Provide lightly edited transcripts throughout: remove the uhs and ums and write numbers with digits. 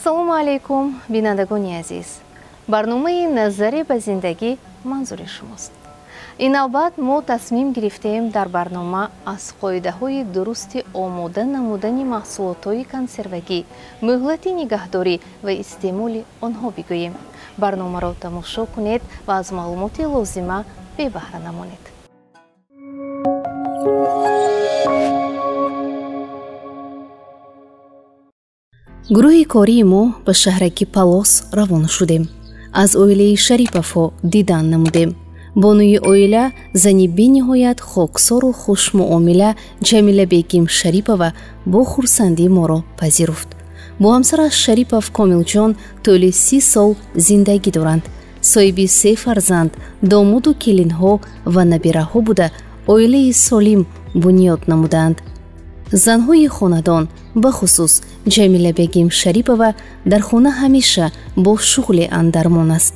Ассалому алайкум, бинандагони азиз. Барномаи «Назаре ба зиндагӣ» манзури шумост. Ин навбат мо тасмим гирифтем дар барнома аз қоидаҳои дурусти омода намудани маҳсулотҳои консервагӣ, муҳлати нигаҳдорӣ ва истеъмоли онҳо бигӯем. Барномаро тамошо кунед ва аз маълумоти лозима бебаҳра намонед. Гурӯҳи кории мо ба шаҳраки Палос равона шудем. Аз оилаи Шариповҳо дидан намудем. Бонуи оила, зани бениҳоят хоксору хушмуомила Ҷамилабегим Шарипова бо хурсандӣ моро пазируфт. Бо ҳамсараш Шарипов Комилҷон тӯли 30 сол зиндагӣ доранд. Соҳиби се фарзанд, домоду келинҳо ва набираҳо буда, оилаи солим бунёд намудаанд. Занҳои хонадон, бахусус Ҷамилабегим Шарипова, дар хона ҳамеша бо шуғле андармон аст.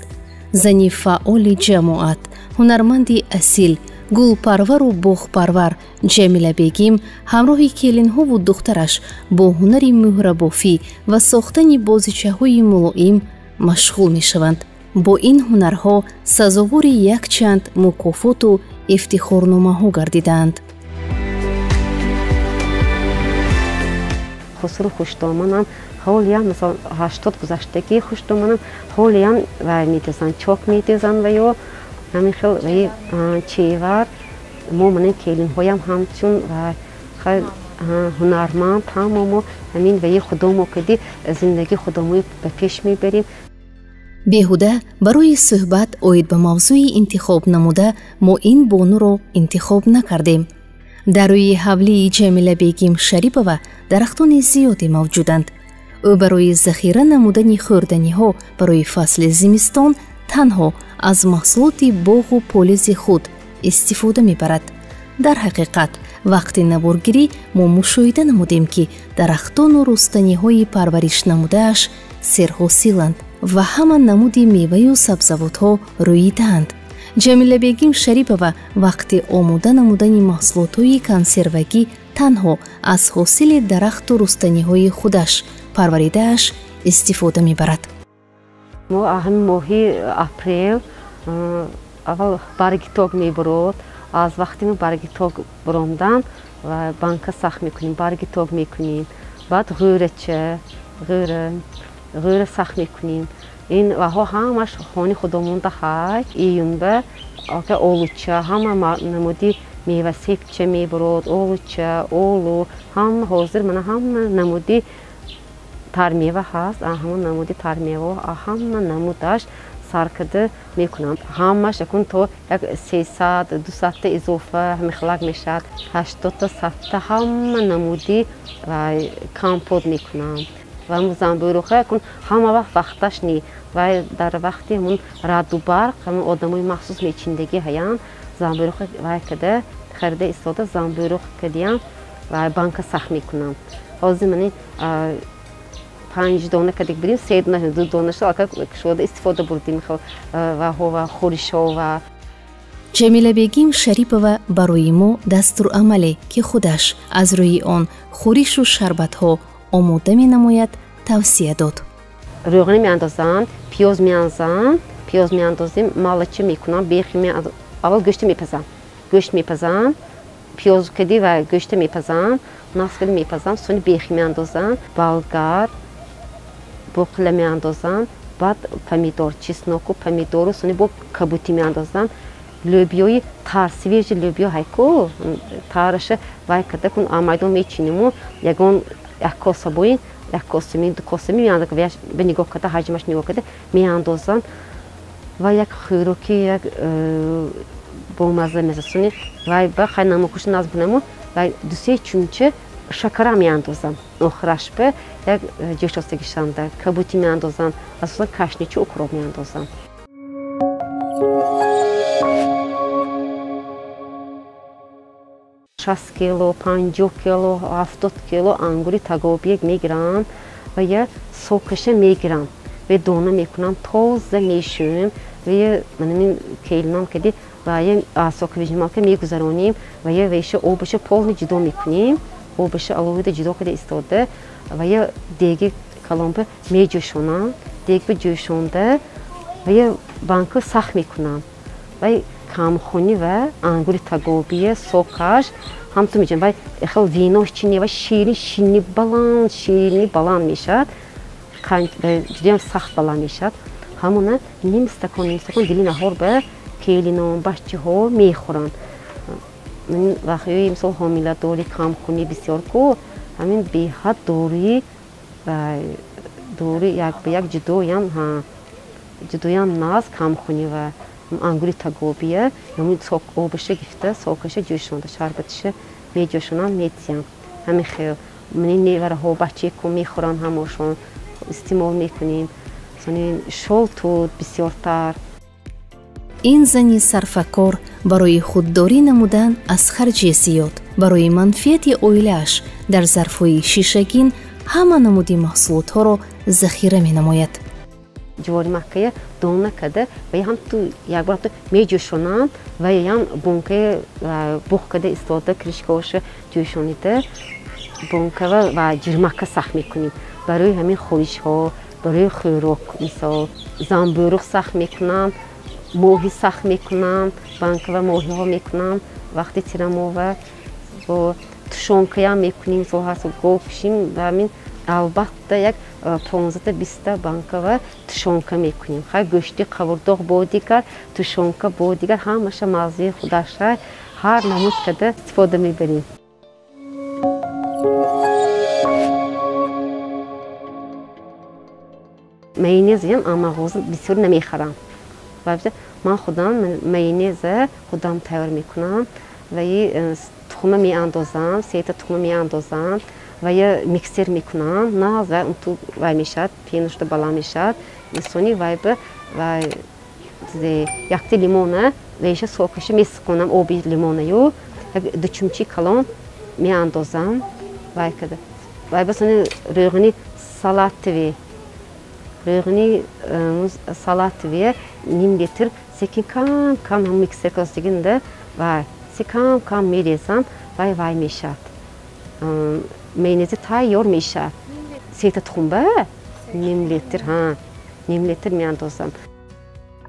Зани фаъоли ҷамоат, ҳунарманди асил, гулпарвару боғпарвар Ҷамилабегим ҳамроҳи келинҳову духтараш бо ҳунари муҳрабофӣ ва сохтани бозичаҳои мулоим машғул мешаванд. Бо ин ҳунарҳо сазовори якчанд мукофоту ифтихорномаҳо гардидаанд. Хусру хуштоманам, ҳолиям мисол 80 гузаштагӣ хуштоманам, ҳолиям вай медӯзанд, чок медӯзанд ва ё ҳамин хел ваи чевар. Мо манин келинҳоям ҳамчун ҳунарманд ҳама мо ҳамин ваи худомо кади зиндагӣ худомои ба пеш мебарем. Беҳуда барои суҳбат оид ба мавзӯи интихоб намуда мо ин бонуро интихоб накардем. Дар рӯи ҳавлии Ҷамилабегим Шарипова дарахтони зиёде мавҷуданд. Ӯ барои захира намудани хӯрданиҳо барои фасли зимистон танҳо аз маҳсулоти боғу полизи худ истифода мебарад. Дар ҳақиқат, вақти наворгирӣ мо мушоҳида намудем, ки дарахтону рустаниҳои парвариш намудааш серҳосиланд ва ҳама намуди меваю сабзавотҳо рӯидаанд. Ҷамилабегим Шарипова вақти омода намудани маҳсулотҳои консервагӣ танҳо аз ҳосили дарахту рустаниҳои худаш парваридааш истифода мебарад. Мо ҳамин моҳи апрел аввал барги ток мебурод. Аз вақти мо барги ток буромдан ва банка сахт мекунем, барги ток мекунем, баъд ғӯрача, ғӯра сахт мекунем. Ин ваҳо ҳамаш хони худомонда ҳай. Июнба ака олуча, ҳама намуди мева себча мебурод, олуча, олу, ҳама ҳозир мана ҳама намуди тармева ҳаст, ҳама намуди тармева, ҳама намудаш сар карда мекунам. Ҳамаш якун то як 300, 200-та изофа ҳамихлак мешавад, 80-та, 100-та ҳама намуди компот мекунам. Ва занбӯруха якун ҳама вақт вақташ не, вай дар вақти ҳамун раъду барқ ҳамун одамои махсус мечиндагӣ ҳаянд. Занбӯруха вай када харида истода занбӯрух кадиям вай банка сахт мекунам. Ҳозир мани 5 дона кадик будем, 3 дона, 2 дона шуд, ака шуда истифода бурдим хел ваҳо ва хӯришҳо ва. Ҷамилабегим Шарипова барои мо дастурамале, ки худаш аз рӯи он хӯришу шарбатҳо омода менамояд, тавсия дод. Рӯғани меандозам, пиёз меандозам, пиёз меандозем, малача мекунам, бехи меандозам. Аввал гӯшт мепазам, гӯшт мепазам, пиёз кади ва гӯшт мепазам, нақс кади мепазам, сони бехи меандозам, болгар, буқла меандозам, баъд помидор, чесноку, помидору, сони бо кабутӣ меандозам. Лӯбиёи тар, свежи лӯбиё ҳайку, тараша вай када кун майдон мечиниму, ягон як коса боин, як косами, ду косами меандозам, ба нигоҳ карда, ҳаҷмаш нигоҳ карда меандозам ва як хӯроки як бомазза мезасони вай ба хай намакуш назм кунаму вай ду-се чунча шакара меандозам. Охираш ба як ҷӯшостагишанда кабутӣ меандозам, асосан кашничу укроп меандозам. 60 кило, 50 кило, 70 кило ангури тагобиек мегирам ва я сокаша мегирам ва дона мекунам, тоза мешӯем ва я манамин келинам кади ва я соковыжималка мегузаронем ва я веша обаша полный ҷудо мекунем, обаша алоҳида ҷудо карда истода ва я деги калонба меҷӯшонам, дегба ҷӯшонда ва я банка сахт мекунам. Вай камхунӣ ва ангури тагобия сокаш ҳамту меҷӯшам. Вай хел винош чи не, вай ширин, ширини баланд, ширини баланд мешавад. Ҷудоям сахт баланд мешавад. Ҳамона ним стакон, ним стакон дили наҳор ба келинон, бачаҳо мехӯранд. Вақти мисол ҳомиладорӣ, камхунӣ бисёр ку, ҳамин беҳад доруи дори як ба як ҷудоям, ҷудоям наз камхунӣ ва ангури тагобия, ҳамин сок обаша гирифта, сокаша ҷӯшонда, шарбатиша меҷӯшонам, метиям. Ҳамин хел мани невараҳо, бачаи ку мехӯранд, ҳамошон истеъмол мекунем. Шолтут бисёртар. Ин зани сарфакор барои худдорӣ намудан аз харҷи зиёд, барои манфиати оилааш дар зарфҳои шишагин ҳама намуди маҳсулотҳоро захира менамояд. Ҷуворимаккая дона када ва ҳам ту якбор ҳам ту меҷӯшонам ва ям бонкая буғ када истода кришкаоша ҷӯшонида бонкава ва ҷирмакка сахт мекунем. Барои ҳамин хӯришҳо, барои хӯрок, мисол замбӯруғ сахт мекунам, моҳӣ сахт мекунам, банкава моҳиҳо мекунам, вақти тирамова бо тушонкаям мекунем, мисол ҳаст гов кушим ва ҳамин албатта як 15-20 банкава тушонка мекунем. Хай гӯшти қавурдоғ бо дигар, тушонка бо дигар, ҳамаша маззаи худаша ҳар намуд када истифода мебарем. Майонезам мағоза бисёр намехарам. Ман худам майонеза худам тайёр мекунам ва тухма меандозам, сета тухма меандозам ва я миксер мекунам, наз ва ту вай мешавад, пенушта баланд мешавад. Сони вай ба вай якта лимона вайша сокаша месиқонам, оби лимонаю як ду чумчи калон меандозам вай када. Вай ба сони рӯғани салатовӣ, рӯғани салатовӣ ним литр секин кам кам миксер кардагинда вай се кам кам мерезам, вай вай мешавад. Майонези тайёр мешавад. Сета тухмба ним литр, ҳа, ним литр меандозам.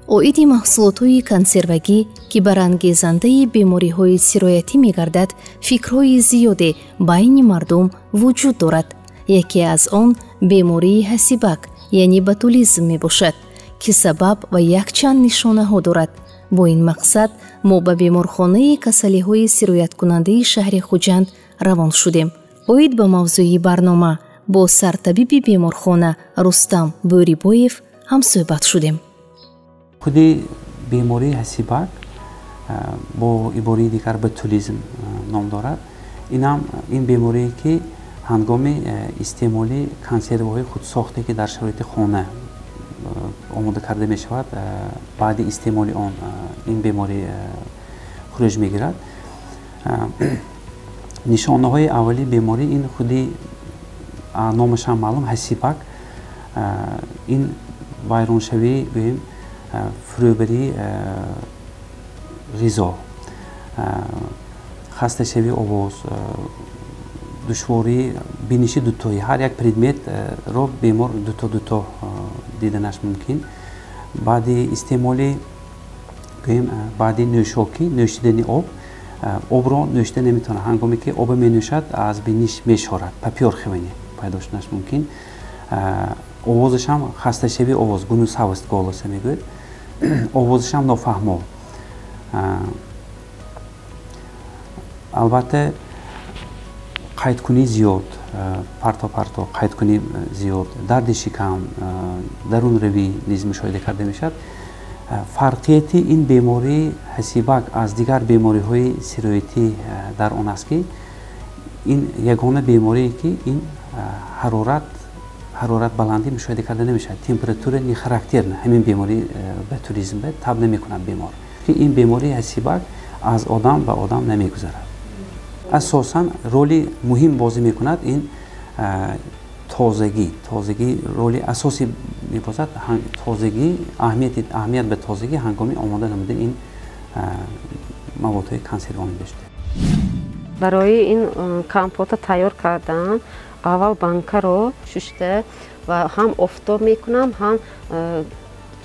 Оиди маҳсулотҳои консервагӣ, ки барангезандаи бемориҳои сироятӣ мегардад, фикрҳои зиёде байни мардум вуҷуд дорад. Яке аз он бемории ҳасибак, яъне ботулизм мебошад, ки сабаб ва якчанд нишонаҳо дорад. Бо ин мақсад мо ба беморхонаи касалиҳои сирояткунандаи шаҳри Хуҷанд равон шудем. Оид ба мавзӯи барнома бо сартабиби беморхона Рустам Бӯрибоев ҳамсӯҳбат шудем. Худи бемории ҳасибак бо ибораи дигар ботулизм ном дорад. Инам ин беморие ки ҳангоми истеъмоли консервҳои худсохте ки дар шароити хона омода карда мешавад, баъди истеъмоли он ин беморӣ хуруҷ мегирад. Нишонаҳои аввали беморӣ ин худи номашам маълум ҳасибак, ин вайроншавии гӯем фурӯбарии ғизо, хасташавии овоз, душвории биниши дутоӣ. Ҳар як предметро бемор дуто дуто диданаш мумкин. Баъди истеъмоли гӯем баъди нӯшокӣ, нӯшидани об, обро нӯшида наметавонад. Ҳангоме ки обро менӯшад, аз биниш мешорад, поперхивание пайдо шуданаш мумкин. Овозашам хасташавии овоз, гунусавость голоса мегӯяд, овозашам нофаҳмо. Албатта қайдкунӣ зиёд, парто парто қайдкунӣ зиёд, дарди шикам, дарунравӣ низ мушоҳида карда мешавад. Фарқияти ин бемории ҳасибак аз дигар бемориҳои сироятӣ дар он аст ки ин ягона беморие ки ин ҳарорат баландӣ мушоҳида карда намешавад. Температура нехарактерна ҳамин бемории ботулизм таб намекунад бемор. Ин бемории ҳасибак аз одам ба одам намегузарад. Асосан роли муҳим бозӣ мекунад ин тозагӣ. Тозагӣ роли асосӣ мебозад. Тозагӣ, аҳамият ба тозагӣ ҳангоми омода намудани ин маводҳои консервонӣ дошта. Барои ин компота тайёр кардан аввал банкаро шушта Ва ҳам офтоб мекунам, ҳам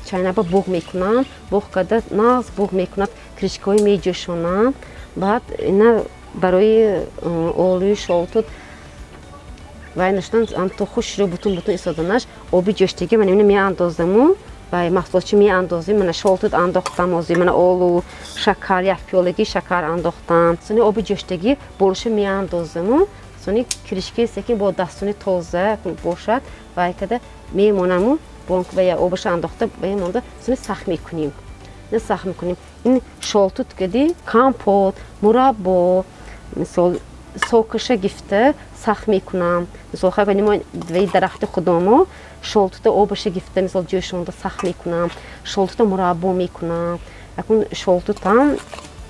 чайнаба буғ мекунам, буғ карда нағз буғ мекунам, кришкаҳои меҷӯшонам. Баъд ина барои олӯи шолтут вай нашудан, амто хушро бутун бутун истоданаш оби ҷӯштагӣ ман ина меандозаму ва маҳсулотчи меандозем. Мана шолтут андохтам, ози мана олу, шакар, як пиёлаги шакар андохтам. Сони оби ҷӯштагӣ болуша меандозаму, сони кришкаи секин бо дастони тоза бошад вай када мемонаму, ва обаша андохта мемонда, сони сах мекунем. Сах мекунем. Ин шолтут кади компот, мураббо, мисол сокаша гифта сах мекунам. Мисол хай мо двои дарахти худомо шолтута обаша гифта, мисол ҷӯшонда сах мекунам, шолтута мураббо мекунам. Акун шолтутам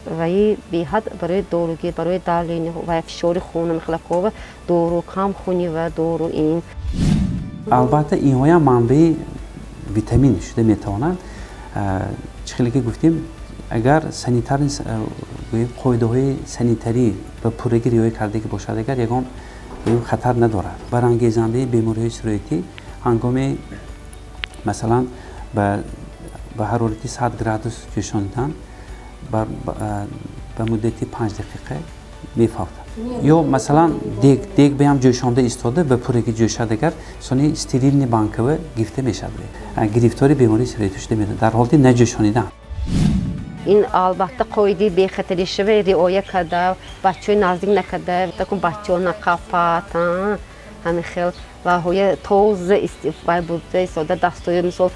ваи беҳад барои доругӣ, барои давление ва фишори хун, михлакова дору, камхунӣ ва дору ин. Албатта инҳоям манбаи витамин шуда метавонанд. Чӣ хеле ки гуфтем, агар санитарни қоидаҳои санитарӣ ба пуррагӣ риоя кардагӣ бошад, агар ягон хатар надорад. Барангезандаи бемориҳои сироятӣ ҳангоми масалан ба ҳарорати 100 градус ҷӯшонидан ба муддати 5 дақиқа мефавтад. Ё масалан дег беам ҷӯшонда истода ба пуррагӣ ҷӯшад, агар сони стерилни банкава гирифта мешавад, гирифтори бемории сироятӣ шуда метавонад дар ҳолати наҷӯшонидан. Ин албатта қоидаи бехатаришава риоя карда, бачаҳои наздик накарда, такун бачаҳо нақафат, ҳамин хел ва ҳоя тоза вай бурда истода, дастои мисол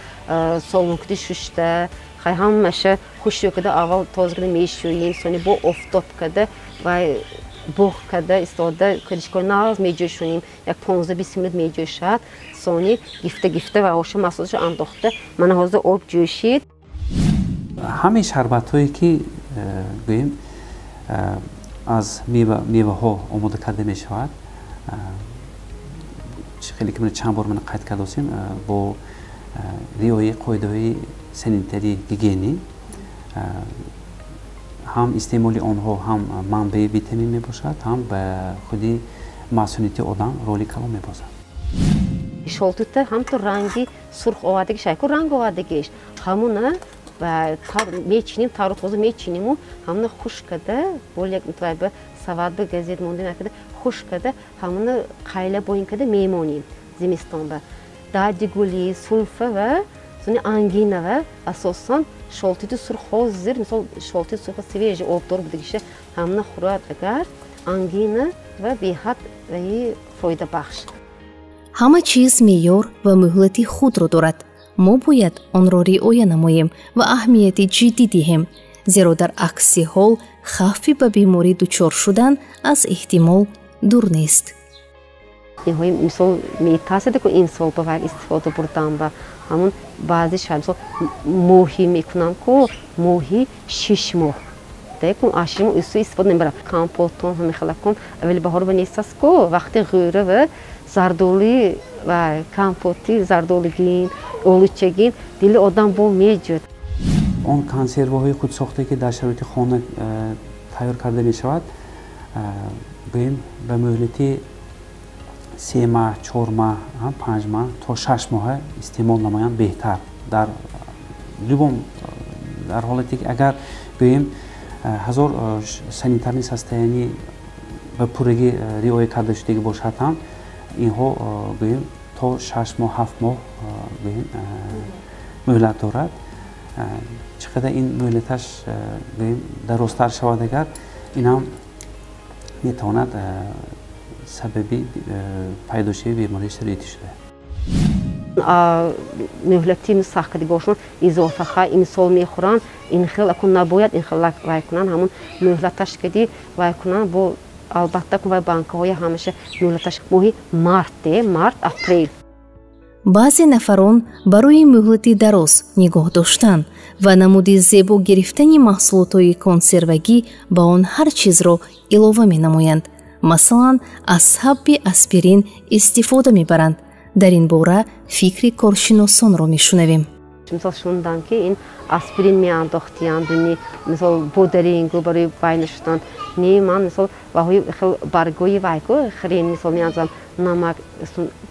совункуди шушта, хай ҳамаша хушрӯ карда аввал тоза карда мешӯем, сони бо офтоб карда вай буғ карда истода, кришкаҳои нағз меҷӯшонем, як 15-20 минут меҷӯшад, сони гифта гифта ва оша маҳсулоташо андохта, мана ҳозир об ҷӯшид. Ҳамаи шарбатҳое ки гӯем аз меваҳо омода карда мешавад, хеле ки чанд бор мана қайд кардосем, бо риояи қоидаҳои санитарӣ гигиенӣ ҳам истеъмоли онҳо ҳам манбаи витамин мебошад, ҳам ба худи масунияти одам роли калон мебозад. Шолтута ҳамту ранги сурх овардагиш, айку ранг овардагиш, ҳамуна ва мечинем, тару тоза мечиниму, ҳамуна хушк карда, бол як ба сават ба газет мондем, якада хушк карда, ҳамуна қайла боин карда мемонем зимистон ба. Дарди гули, сулфа ва сони ангина ва асосан шолтути сурх ҳозир, мисол шолтути сурх свежий обдор будагиша, ҳамуна хӯрад агар ангина ва беҳад ваи фоидабахш. Ҳама чиз меъёр ва муҳлати худро дорад. Мо бояд онро риоя намоем ва аҳамияти ҷиддӣ диҳем, зеро дар акси ҳол хавфи ба беморӣ дучор шудан аз эҳтимол дур нест. Инҳои мисол метарсида ку инсол ба вай истифода бурдан ба ҳамун баъзе шай, мисол моҳӣ мекунам ку моҳи 6 моҳ декун аши моҳ ису истифода намебарам. Компотон ҳамин хелакун аввали баҳор ба нестаст ку вақти ғӯра ва зардолӣ ва компоти зардолигин, олучагин дили одам бо меҷӯд. Он консерваҳои худсохта ки дар шароити хона тайёр карда мешавад, гӯем ба муҳлати 3 маҳ, 4 маҳ, 5 маҳ то 6 моҳа истеъмол намоянд беҳтар. Дар любом дар ҳолате ки агар гӯем ҳазор санитарни состояние ба пуррагӣ риоя карда шудагӣ бошад ҳам, инҳо гӯем то 6 моҳ, 7 моҳ гӯем муҳлат дорад. Чӣ қадар ин муҳлаташ гӯем дарозтар шавад агар, инам метавонад сабаби пайдошавии бемории сироятӣ шуда. Муҳлати сахткардагиҳошон изофаха имсол мехӯранд, ин хел акун набояд ин хел вай кунанд, ҳамун муҳлаташ кади вай кунанд, бо албатта вай банкаҳои ҳамеша муҳлаташ моҳи март, март, апрел. Баъзе нафарон барои муҳлати дароз нигоҳ доштан ва намуди зебо гирифтани маҳсулотҳои консервагӣ ба он ҳар чизро илова менамоянд. Масалан, аз ҳабби аспирин истифода мебаранд. Дар ин бора фикри коршиносонро мешунавем. Мисол шундам ки ин аспирин меандохтиянд, мисол бодарингу барои вай нашудан. Не, ман мисол ваҳои хел баргои вайку хрен мисол меандозам, намак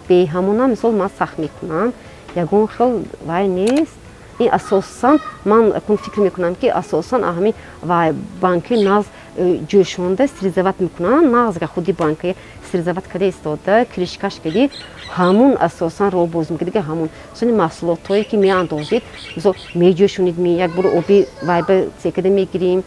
беҳамона мисол ман сахт мекунам. Ягон хел вай нест. Ин асосан ман фикр мекунам ки асосан ҳамин вай банки нағз ҷӯшонда стерилизовать мекунанд, нағзга худи банки стерилизовать карда истода, кришкаш кардӣ, ҳамун асосан рол боз мекунад, дига ҳамун. Сони маҳсулотҳое ки меандозед, мисол меҷӯшонед, як бор оби вайба секада мегирем,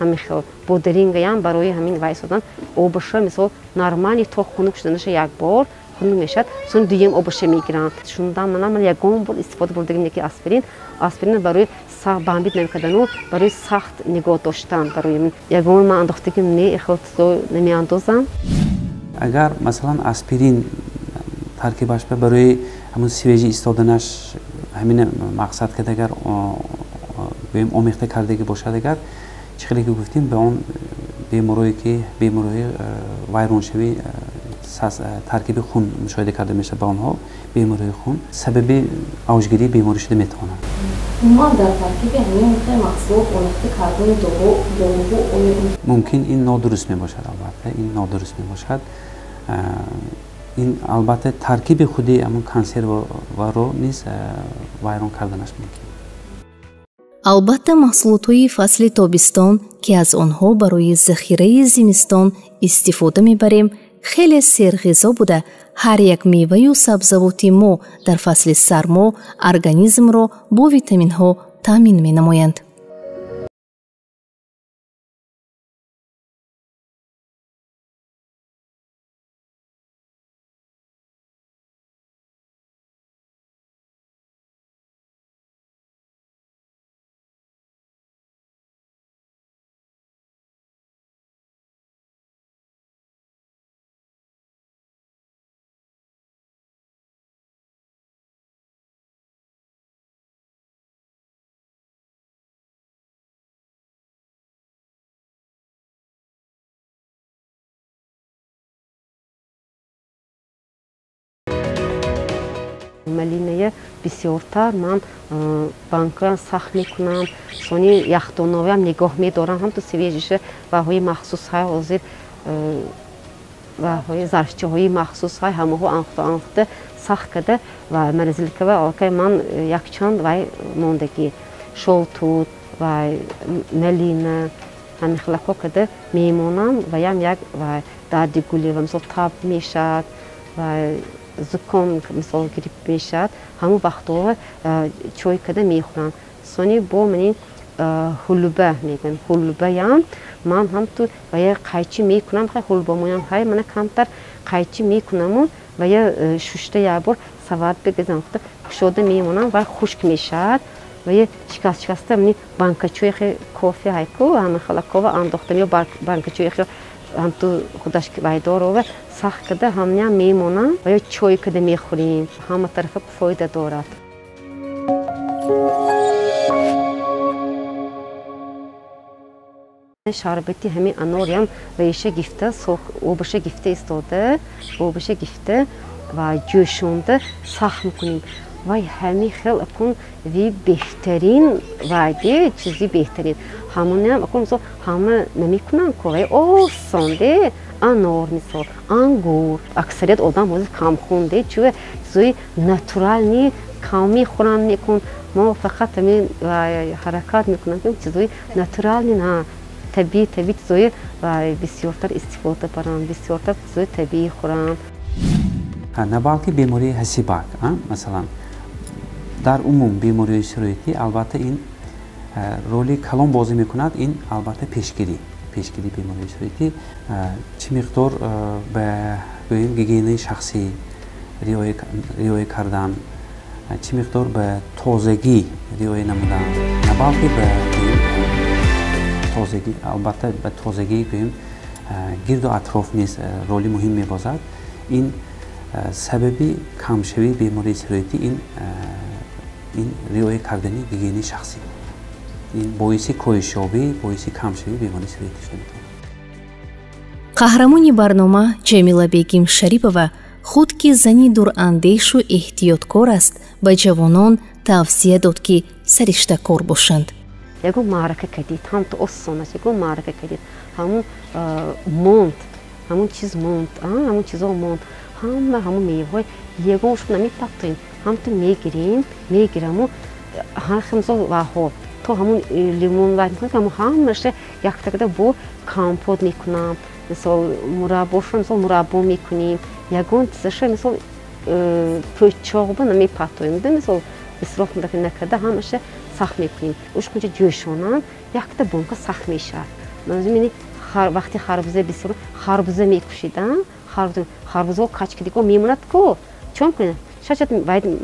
ҳамин хел бодарингаям барои ҳамин вай истодан, обаша мисол нормали то хунук шуданаша як бор хунук мешавад, сони дуюм обаша мегирам. Шундан ман ягон бор истифода бурдагим не ки аспирин, аспирин барои сахт бамбид намекардану, барои сахт нигоҳ доштан, барои ягон ман андохтагим не, хел намеандозам. Агар масалан аспирин таркибаш барои ҳамун свежий истоданаш ҳамин мақсад кард, агар гӯем омехта кардагӣ бошад, агар чӣ хеле ки гуфтем, ба он беморое ки бемориҳои вайроншавӣ таркиби хун мушоҳида карда мешавад, ба онҳо бемориҳои хун сабаби авҷгирии беморӣ шуда метавонанд. Умуман дар таркиби ҳамин маҳсулот омехта кардани доруҳо оё мумкин ин нодуруст мебошад? Албатта ин нодуруст мебошад. Ин албатта таркиби худи ҳамун консерваро низ вайрон карданаш мумкин. Албатта маҳсулотҳои фасли тобистон, ки аз онҳо барои захираи зимистон истифода мебарем, хеле серғизо буда, ҳар як меваю сабзавоти мо дар фасли сармо организмро бо витаминҳо таъмин менамоянд. Малиная бисёртар ман банкаам сахт мекунам, сони яхдоновиам нигоҳ медорам, ҳамту свежиша ваҳои махсус ҳай ҳозир, ваҳои зарфчаҳои махсус ҳай, ҳамаҳо анхта анхта сахт карда ва морозилкава аллакай ман якчанд вай мондагӣ шолтут вай малина ҳамин хелако карда мемонам, ваям як вай дарди гулӣ ва мисол таб мешавад, вай зуком мисол грипп мешавад, ҳамун вақтҳо чой карда мехӯрам. Сони бо мани ҳулба мегӯям, ҳулбаям ман ҳамту вая қайчи мекунам, хай ҳулбамоям ҳай мана камтар қайчи мекунаму вая шушта як бор сават бигазам, кушода мемонам, вай хушк мешавад, вая шикаст шикаста мани банкачои хе кофе ҳайку ҳамин халакова андохтам ё банкачои хе ҳамту худаш вайдорова сахт карда ҳамниам мемонам ва ё чой карда мехӯрем. Ҳама тарафа фоида дорад. Шарбати ҳамин анориам ваиша гифта, обаша гифта истода, обаша гифта ва ҷӯшонда сахт мекунем. Вай ҳамин хел акун ви беҳтарин вайде, чизи беҳтарин. Ҳамонам акун мисол ҳама намекунанд ко, вай осон де, анор мисол, ангур. Аксарият одам ҳозир камхун де, чу чизои натурални кам мехӯранд мекун. Мо фақат ҳамин ҳаракат мекунам ки чизои натурални на, табиӣ табиӣ чизои бисёртар истифода баранд, бисёртар чизои табиӣ хӯранд. На балки бемории ҳасибак, масалан дар умум бемориҳои сироятӣ албатта ин роли калон бозӣ мекунад, ин албатта пешгирӣ бемориҳои сироятӣ чӣ миқдор ба гӯем гигиенаи шахсӣ риоя кардан, чӣ миқдор ба тозагӣ риоя намудан, на балки ба тозагӣ, албатта ба тозагӣ гӯем гирду атроф низ роли муҳим мебозад. Ин сабаби камшавии бемории сироятӣ ин риоя кардани гигиенаи шахсӣ, ин боиси коҳишёбӣ, боиси камшавии бемории сироятӣ шуда метавонад. Қаҳрамони барнома Ҷамилабегим Шарипова худ ки зани дурандешу эҳтиёткор аст, ба ҷавонон тавсия дод, ки сариштакор бошанд. Ягон маърака кардид, ҳамто осон аст, ягон маърака кардид, ҳамун монд, ҳамун чиз монд, ҳамун чизо монд, ҳама ҳамун меваҳои ягоншо намепартоем, ҳамто мегирем, мегираму ҳар хел мисол ваҳо то ҳамун лимон вай мекунам, ҳамун ҳамаша яктагада бо компот мекунам, мисол мураббошо мисол мураббо мекунем, ягон чизаша мисол пӯчоқба намепартоем, мисол исроф накарда ҳамаша сахт мекунем. Ушкунча ҷӯшонам якта бонка сахт мешавад. Вақти харбуза бисёр харбуза мекушидам, харбузао качкидико мемонад ко чон кунем, шашат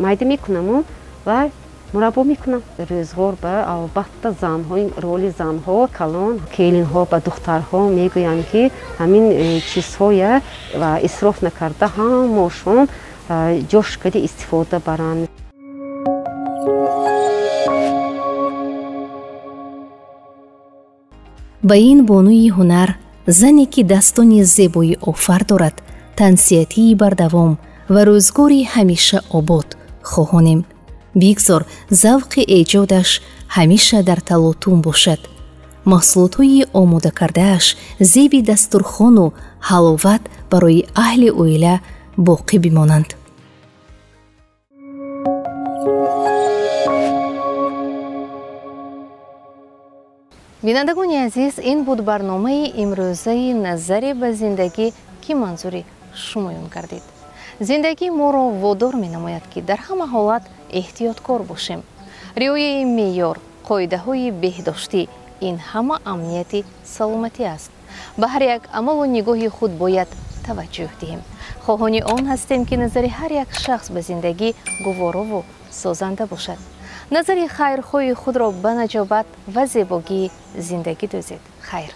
майда мекунаму ва мураббо мекунам. Рӯзғор ба албатта занҳо, роли занҳо калон, келинҳо ба духтарҳо мегӯянд, ки ҳамин чизҳоя ва исроф накарда ҳамошон ҷош кади истифода баранд. Ба ин бонуи ҳунар, зане ки дастони зебои офар дорад, тансиятии бардавом ва рӯзгори ҳамеша обод хоҳонем. Бигзор завқи эҷодаш ҳамеша дар талотум бошад. Маҳсулотҳои омодакардааш зеби дастурхону ҳаловат барои аҳли оила боқӣ бимонанд. Бинандагони азиз, ин буд барномаи имрӯзаи «Назаре ба зиндагӣ», ки манзури шумоён гардид. Зиндагӣ моро водор менамояд, ки дар ҳама ҳолат эҳтиёткор бошем. Риояи меъёр, қоидаҳои беҳдоштӣ ин ҳама амнияти саломатӣ аст. Ба ҳар як амалу нигоҳи худ бояд таваҷҷӯҳ диҳем. Хоҳони он ҳастем, ки назари ҳар як шахс ба зиндагӣ гуворову созанда бошад. Назари хайрхоҳи худро ба наҷобат ва зебогии зиндагӣ дӯзед. Хайр.